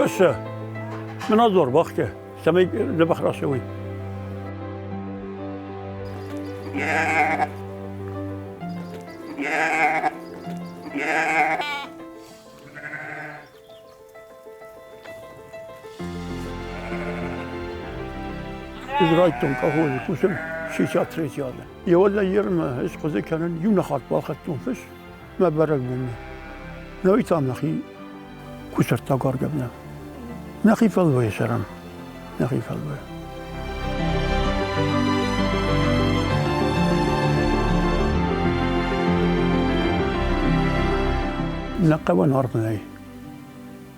Тёща, мын адзор бахке, цӕмӕй дзӕбӕх рацӕуой. Ӕз райдтон колхозы кусын 63 азы. Еуӕллӕй ермӕ ӕз хъуыды кӕнын, иу хатт балхӕдтон фыс мӕ бӕрӕгбонмӕ. Нӕуый та мӕхи кусӕрттаг аргӕвдӕн. Нӕхи фӕллойы сӕрӕн, нӕхи фӕллойы. Нӕ хъӕуӕн аргъ нӕй.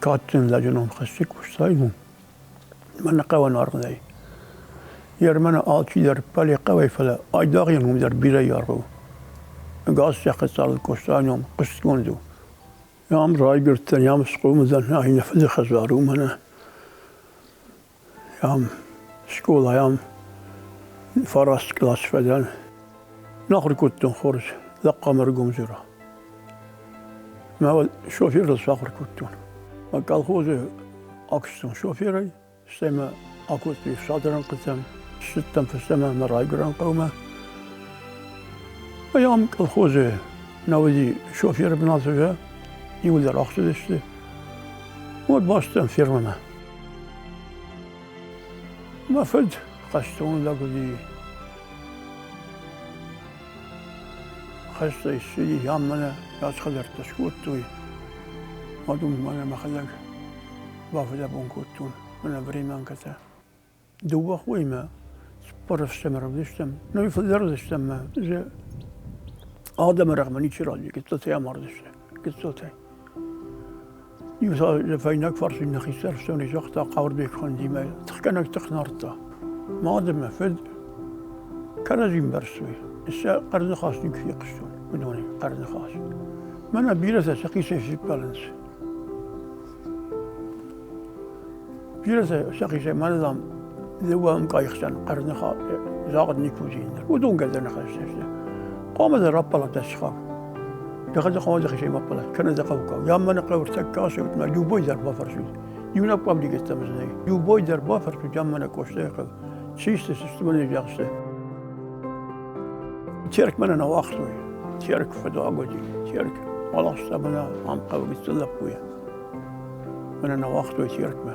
Кадджын лӕджы ном хӕссы куыстай у. Мӕ нӕ хъӕуӕн аргъ нӕй. Ермӕны алчидӕр пӕле хъӕуӕй, фӕлӕ айдагъ йӕ ном дӕр бирӕ аргъ у. Ӕгас зӕххы цард Къостайы ном хъуыстгонд у. Ам райгуырдтӕн, ам схъомыл дӕн, ай нӕ фыды хӕдзар у мӕнӕ. Ам скъолайы ам фараст кълас фӕдӕн. Нахуыр кодтон хорз, лӕгхъамӕ ӕргомзӕрӕ. Мӕ шоферыл сахуыр кодтон. Мӕ колхозы акуыстон шоферӕй, стӕй мӕ акодтой ӕфсады рӕнхъытӕм, ссыдтӕн фӕстӕмӕ мӕ райгуырӕн хъӕумӕ. Ам колхозы нӕ уыди шоферы бынаты уже, иуылдӕр ӕхсыдысты. Уӕд бацыдтӕн фермӕмӕ. Мӕ фыд хӕстон лӕг уыди. Хӕстӕй ссыди, ам мӕнӕ хӕдзӕрттӕ скодтой. Уӕд уым мӕнӕ мӕхӕдӕг бафыдӕбон кодтон, мӕнӕ времянкӕтӕ. Дыууӕ хоимӕ цыппар ӕфсымӕры уыдыстӕм, ну и фылдӕр уыдыстӕм мӕ адӕмы рӕгъмӕ ничи рауди, гыццылтӕй амардысты, гыццылтӕй. Иу та фӕйнӕг фарс иннӕ хистӕр ӕфсони загъта Хъауырбег хуындимӕ, тыхгӕнӕг тых нардта. Мад ӕмӕ фыд кӕрӕдзи мбӕрстой. Сӕ хъӕрныхас никуы фехъуыстон, уыдонӕй хъӕрныхас. Мӕнӕ бирӕтӕ сӕхицӕй феппӕлынц. Бирӕтӕ сӕхицӕй мӕнӕ дам дыууӕ ӕмкъайы хсӕн хъӕрныхас загъд никуы уыди. Уыдон гӕдзӕ ныхӕстӕ сты. Хъуамӕ дӕ раппӕлӕд дӕ сыхаг. Дӕхӕдӕг хъуамӕ дӕхицӕй ма ппӕлӕд, кӕнӕ дӕ хъӕуккаг. Я мӕнӕ хъӕуы ӕртӕккӕ ацӕут мӕ любой дӕр бафӕрсут. Иунӕг пабликӕттӕм нӕй. Любой дӕр бафӕрсут, я мӕнӕ Къостайы хъӕу. Чи сты, цы сты, мӕнӕ зӕгъсты. Терк мӕнӕ нӕ уагътой. Терк фӕдаг уыди. Терк аласта мӕнӕ ам хъӕуы гыццыл лӕппуйы. Мӕнӕ нӕ уагътой Теркмӕ.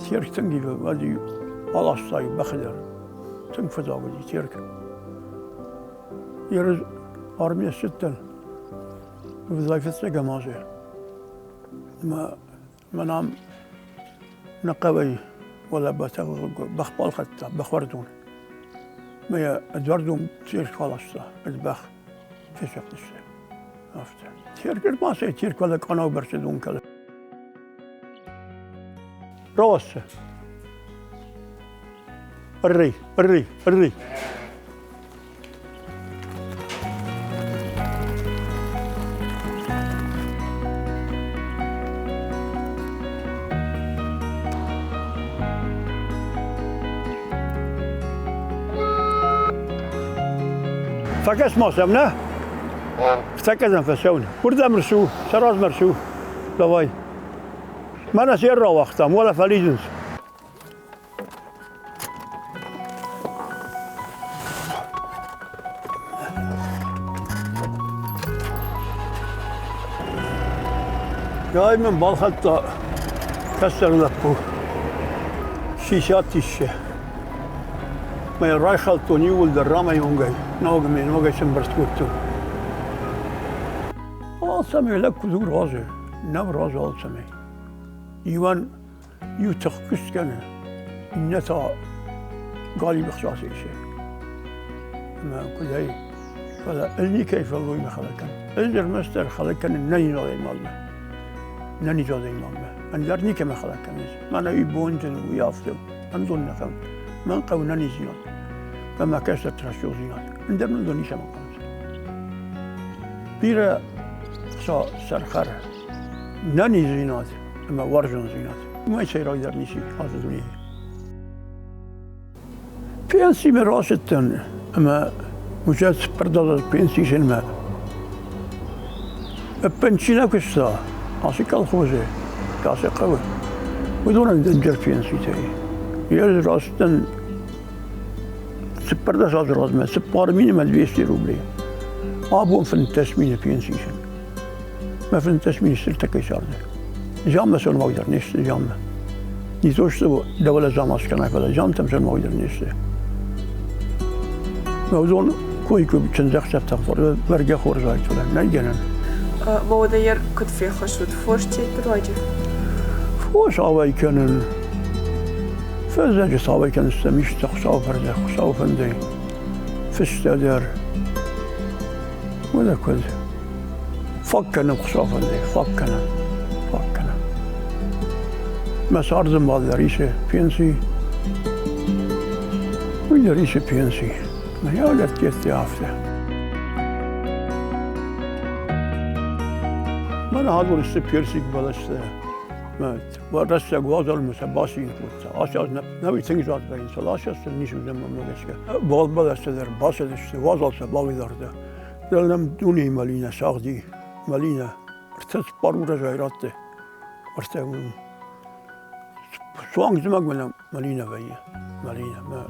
Терк тынг ивы, уӕд-иу аласта-иу бӕхы дӕр. Тынг фӕдаг уыди Терк. Ерыз армийӕ ссыдтӕн фыццаг фыццӕгӕм азы. Мӕ мӕн ам нӕ хъӕуӕй уӕлӕ бӕх балхӕдта, бӕхуӕрдон. Мӕ йӕ ӕдуӕрдон Терк аласта ӕд бӕх. Фесӕфтысты. Афтӕ. Терк ӕрбацӕй, Терк уӕлӕ къанау бӕрцы дон кӕлы. Рауадзы. Ӕррӕй, ӕррӕй, ӕррӕй. Фӕкӕс ма сӕм, нӕ? Фӕкӕсӕм фӕцӕуын. Уырдӕм рцу, сӕ размӕ рцу. Давай. Мӕнӕ се рауагътам, уӕлӕ фӕлидзынц. Гай мын балхӕдта кӕстӕр лӕппу. Сисӕттище. Мӕ райхӕлдтон иууылдӕр рамӕйонгӕй, ногмӕ ногӕй сӕмбырд кодтон. Алцӕмӕй лӕг куыд у разы, нӕу разы алцӕмӕй. Иуӕн иу тыхкуыст кӕны, иннӕ та галиу ӕхца исы. Ӕмӕ куыдӕй, фӕлӕ ӕз никӕй фӕллоймӕ хӕлӕг кӕнын. Ӕз ӕрмӕстдӕр хӕлӕг кӕнын нӕ адӕймагмӕ. Нӕ низ адӕймагмӕ. Ӕндӕр никӕмӕ хӕлӕг кӕнын. Мӕнӕ уый бонджын у, уый афтӕ у. Ӕндон нӕ хъӕуы. Мӕн хъӕуы нӕниздзинад. Ӕмӕ кӕстӕрты рӕсугъддзинад. Ӕндӕр мын уыдон ницӕмӕн хъӕуынц. Бирӕ сӕ сӕрхӕр нӕниздзинад ӕмӕ уарзондзинад. Уымӕй сӕйрагдӕр ницы ацы дунейы. Пенсимӕ рацыдтӕн ӕмӕ уже цыппӕрдӕлӕг пенси исынмӕ. Ӕппын чи нӕ куыста, ацы колхозы. кӕцы хъӕуы, уыдонӕн дынджыр пенситӕ и. Ӕз рацыдтӕн 14 азы размӕ 4 200 рублей. Абон 15 000 пенси исын. Мӕ 15 000 стыртӕккӕй царды. Заммӕ сӕрмаг дӕр не сты, заммӕ. Не то что дӕуӕлӕ замас кӕнай, фӕлӕ замтӕм сӕрмаг дӕр не сты. Мӕ уыдон кой куы чындзӕхсӕвтӕм бӕргӕ хорз уаид, фӕлӕ нӕй гӕнӕн. Уӕдӕ йӕ куыд феххуыс уыд фос тетты руаджы? Фос ауӕй кӕнын. Фӕззӕджы цауӕй кӕныстӕм исты Хуыцауы фӕрдӕ, Хуыцауы фӕндӕй. Фыстӕ дӕр. Уӕдӕ куыд? Фаг кӕнӕм Хуыцауы фӕндӕй, фаг кӕнӕм, фаг кӕнӕм. Мӕ цардзӕмбал дӕр исы пенси. Уый дӕр исы пенси. Мӕ лӕггӕдтӕ афтӕ. Мӕнӕ адон сты персик бӕлӕстӕ. Рӕстӕг уазалмӕ сӕ басийын кодта. Ацы аз нӕ тынг зад вӕййынц, фӕлӕ ацы аз сын ницы уыдзӕн мӕнмӕ гӕсгӕ. Бӕлӕстӕ дӕр басадысты, уазал сӕ бавӕрдта. Дӕлӕ нӕм дунейы малинӕ сагъди, малинӕ. Ӕртӕ цыппар урӕзӕй радты. Ӕртӕ суанг зымӕгмӕ нӕм малинӕ вӕййы. Малинӕ. Мӕ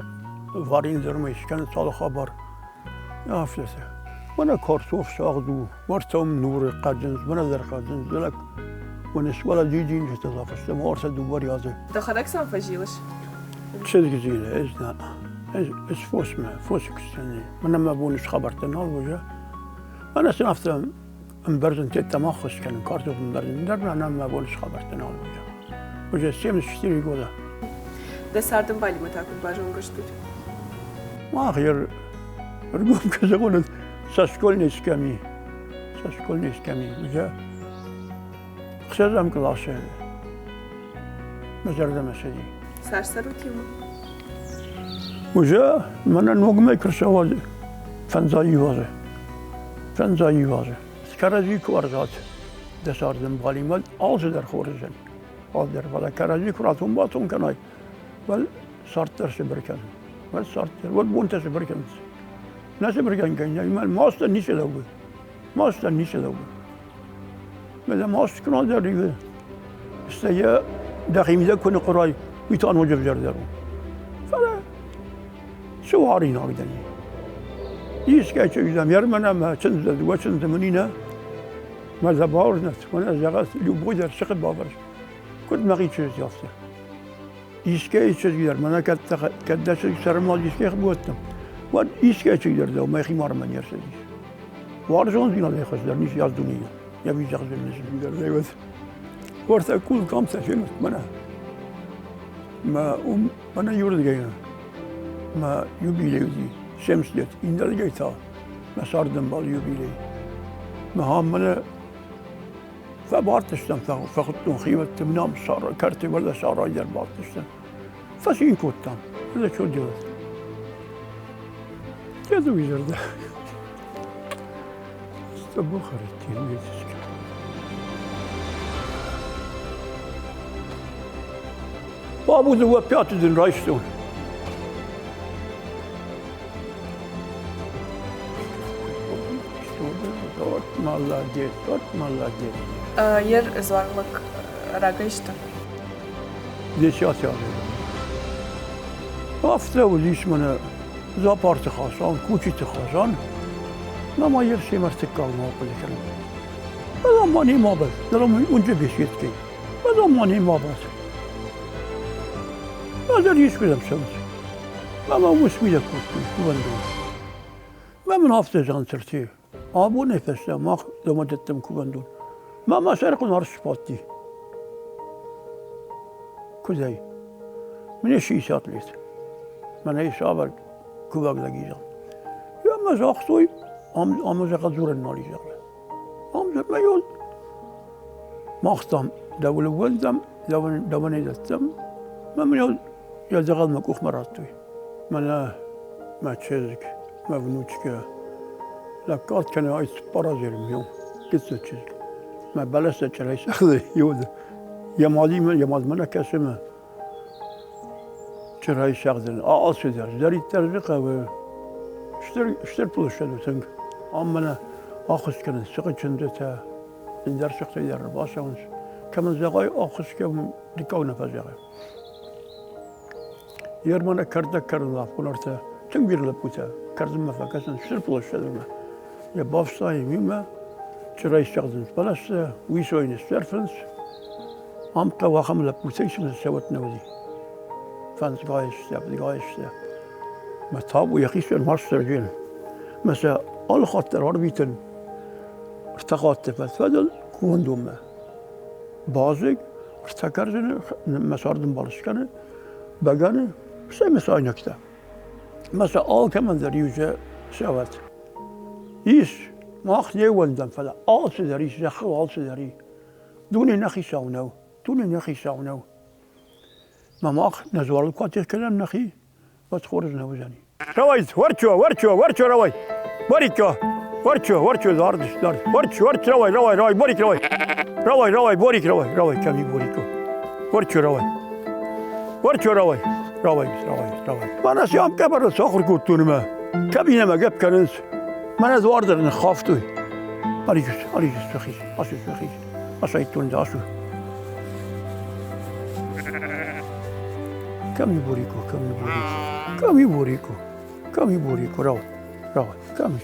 варин дӕр ма искӕны цалы хабар. Афтӕ сӕ. Мӕнӕ картоф сагъд у, уӕртӕ уым нуры хъӕдындз, мӕнӕ дӕр хъӕдындз, дӕлӕ уӕнӕ суӕлӕ дидинджытӕ зафыстам, уӕртӕ дыууӕ ряды. Дӕхӕдӕг сӕм фӕзилыс? Чызг зилы, ӕз нӕ. Ӕз фосмӕ, фосы куыстӕн. Мӕнӕ мӕ бон схабӕрттӕ нал уыд. Мӕнӕ сын афтӕ ӕмбӕрзын тедтӕм ӕххуыс кӕнын, картоф ӕмбӕрзын дӕр мӕнӕ мӕ бон схабӕрттӕ нал уыд. Уже 74 года. Дӕ цардӕмбалимӕ та куыд базонгӕ стут? Мах ӕргом куы зӕгъон, со школьной скамьи, со школьной скамьи уже ӕхсӕзӕм къласы мӕ зӕрдӕмӕ цыди. Цас цӕрут иумӕ? Уже мӕнӕ ногмӕ куы рцӕуа фӕндзай ивазы. Фӕндзай ивазы. Кӕрӕдзи куы уарзат дӕ цардӕмбалимӕ, алцыдӕр хорз уыдзӕн. Алцыдӕр, фӕлӕ кӕрӕдзи куы ратон-батон кӕнай, уӕд цард дӕр цыбыр кӕны. Уӕд цард дӕр, уӕд бонтӕ цыбыр кӕнынц. Нӕ цыбыргӕнгӕ мастӕн ницы лӕууы. Мастӕн ницы лӕууы. Мӕнӕ маст куы нал дӕр ивы, стӕй йӕ дӕхимидӕг куы ныхъуырай, уый та ноджы ӕвзӕрдӕр у. Фӕлӕ цы уаринаг дӕн? Искӕй чызг ермӕн ӕмӕ чындзы, дыууӕ чындзы мын и нӕ. Мӕ зӕбауырнӕт, мӕнӕ зӕгъӕт, любой дӕр сыхы бавӕрс. Куыд мӕхи чызг афтӕ. Искӕй чызг дӕр, мӕнӕ кӕд дӕ чызг сӕрымагъз искӕй хибуӕттӕм, уӕд искӕй чызг дӕр дӕу мӕхи марынмӕ не рцыдис. Уарзондзинадӕй хуыздӕр ницы ас дунейы, йӕ визӕгъдзӕн ницы. Уӕртӕ къул къамтӕ фенут мӕнӕ. Мӕ уым мӕнӕ иуырдыгӕй мӕ юбилей уыди, 70 лет, иннӕрдыгӕй та мӕ цардӕмбал юбилей. Мӕ ам мӕнӕ фӕбадтыстӕм, фӕхуыдтон хиуӕтты, мын ам кӕрты уӕлӕ сарайы дӕр бадтыстӕм. Фӕцин кодтам, фӕлӕ что делать? Деду зӕрдӕ. С тобой характеристика. Бабу дыууӕ пяты дын райстон. Вот молодец, вот молодец. Ер дзуарлык рагӕй сты? Десятый азы. Афтӕ уыдис мӕнӕ Дзапарты Хасан, Кучиты Хасан. Нама ер се ӕртыккаг нал хъуыды кӕнын. Фӕлӕ ма не мабӕт, ныр уынджы беседкӕй. Фӕлӕ ма не мабӕт. Ӕз искуыдӕм цӕуынц. Ӕмӕ ус мидӕг кодтой кувӕндон. Мӕ мын афтӕ зӕгъын Абонӕй фӕстӕмӕ мах домӕ дӕттӕм кувӕндон. Мӕ мӕ сӕрхъуын арс сбадти. Куыдзӕй. Мне 60 лет. Мӕнӕ цавӕр кувӕг лӕг изӕн. Ӕмӕ загътой, ам зӕгъӕ дзурӕн нал и, зӕгъгӕ. Ам мӕ Мах дам дӕуыл ӕууӕндӕм, дӕуӕн ӕй дӕттӕм. Мӕ мын йӕ дзӕгъӕл мӕ къухмӕ радтой. Мӕнӕ мӕ чызг, мӕ внучкӕ лӕггад кӕны ай цыппар азы миу гыццыл чызг. Мӕ бӕлӕстӕ чъырӕй сагъды иуд. Йӕ мадимӕ, йӕ мадмӕ нӕ кӕсы мӕ чъырӕй сагъдын. Алцыдӕр, зӕриддӕр дзы хъӕуы. Стыр, стыр площадь у тынг. Ам мӕнӕ ахуыс кӕнынц сыхы чындзытӕ, ӕндӕр сыхтӕй дӕр ӕрбацӕуынц. Кӕмӕн зӕгъай, ӕххуыс кӕмӕн дыккаг нӕ фӕзӕгъы. Ермана кӕрдӕг кӕрдын афонартӕ, тынг бирӕ лӕппутӕ кӕрдзынмӕ фӕкӕсынц стыр площадмӕ. Йӕ бафснайы мимӕ, чырӕй сцӕгъдынц бӕлӕстӕ, уисой ныссӕрфынц. Ам хъӕуы ахӕм лӕппутӕ ис, ӕмӕ цӕуӕт нӕ уыди. Фӕндзгай сты, ӕвдгай сты. Мӕ табу йӕхицӕн мастер Мӕ сӕ алы хатт дӕр арвитын ӕртӕ хатты фӕдыл кувӕндонмӕ. Базыг, ӕртӕ кӕрдзыны мӕ цардӕмбал скӕны, бӕгӕны, стӕй мысайнӕгтӕ. Мӕ сӕ алкӕмӕн дӕр иу сӕвӕт. Ис, мах не ууӕндӕм, фӕлӕ алцыдӕр ис, зӕххыл алцыдӕр и. Дуне нӕ хицау нӕу, дуне нӕ хицау нӕу. Мӕ мах нӕ дзуарыл куы атигъ кӕнӕм нӕхи, уӕд хорз нӕ уыдзӕни. Рауай, уӕрчо, уӕрчо, уӕрчо, рауай. Борикко, уӕрчо, уӕрчо, дард, дард. Уӕрчо, уӕрчо, рауай, рауай, рауай, Борик, рауай. Рауай, рауай, Борик, рауай, рауай, кӕми Борико. Уӕрчо, рауай. Уӕрчо, рауай, рауай, рауай, рауай. Мӕнӕ сӕм къӕбӕры сахуыр кодтон ӕмӕ кабинӕмӕ гӕпп кӕнынц. Мӕнӕ дзуар дӕр ныххафтой. Аригус, аригус, сӕхи, ацу, сӕхи, асайдтон дӕ, ацу. Кӕм и Борико, кӕм и Борико, кӕм и Борико, кӕм и Борико, рауай, рауай, кӕм и?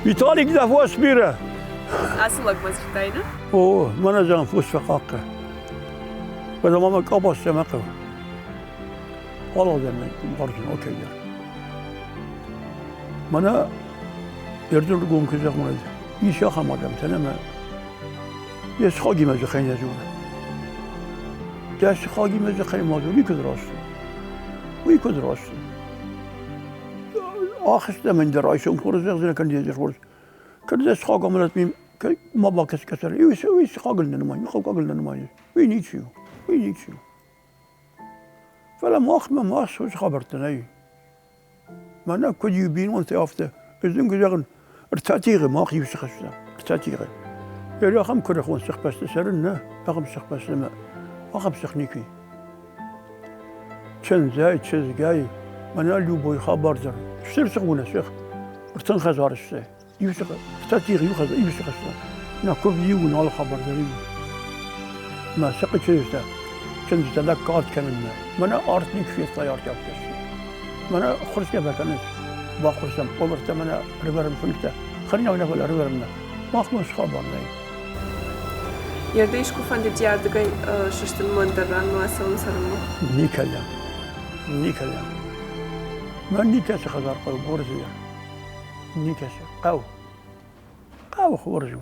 Виталик дӕ фос бирӕ. Ацы лӕг ма дзырдтай, нӕ? О, мӕнӕ зӕгъын фос фӕхъахъхъӕ. Фӕлӕ ма мӕ къабаз цӕмӕ хъӕуы? Алалдӕр мӕ барджын, окей дӕр. Мӕнӕ ердырдыгон куы зӕгъон, ис ахӕм адӕмтӕ, ӕмӕ йӕ сыхагимӕ дзыхӕй нӕ дзуры. Дӕ сыхагимӕ дзыхӕй ма дзур, уый куыд раст у? Уый куыд раст у? Ахызт ӕмӕ дӕ райсом хорз зӕгъдзынӕ, кӕд дӕ хорз. Кӕд дӕ сыхаг амӕлӕт, ма бакӕс кӕсӕр. Уый сыхагыл нӕ нымайы, хъӕуккагыл нӕ нымайы. Уый ничи у, уый ничи у. Фӕлӕ махмӕ мах уыцы хабӕрттӕ нӕй. Мӕнӕ куыд иу бинонтӕ, афтӕ. Ӕз дын куы зӕгъын, ӕртӕ тигъы мах иу сыхӕстӕм, ӕртӕ тигъы. Йӕ ахӕм куырыхон сыхбӕсты цӕрын нӕ, ахӕм сыхбӕсты мӕ ахӕм сых никуы. Чындзӕй, чызгӕй, мӕнӕ любой хабар дӕр. Стыр сых у нӕ сых, ӕртын хӕдзары сты. Иу сых, ӕртӕ тигъы иу хӕдзар, иу сыхӕстӕ. Нӕ куывд иу нал хабар дӕр иу. Мӕ сыхы чызджытӕ, чындзытӕ лӕггад кӕнынмӕ. Мӕнӕ арт никуы федтай арт афтӕ. Мӕнӕ хуырсгӕ бакӕнынц, бахуырсӕм къобортӕ, мӕнӕ ӕрывӕрӕм фынгтӕ. Хӕринаг нӕ фӕлӕ ӕрывӕрӕм нӕ. Махмӕ схабар нӕй. Ердӕ искуы фӕндыди ардыгӕй сыстынмӕ ӕндӕр ранмӕ ацӕуын цӕрынмӕ? Никӕдӕм. Никӕдӕм. Мӕн никӕцы хӕдзар хъӕуы Гуырдзыйӕ. Никӕцы. Хъӕу. Хъӕу хорз у.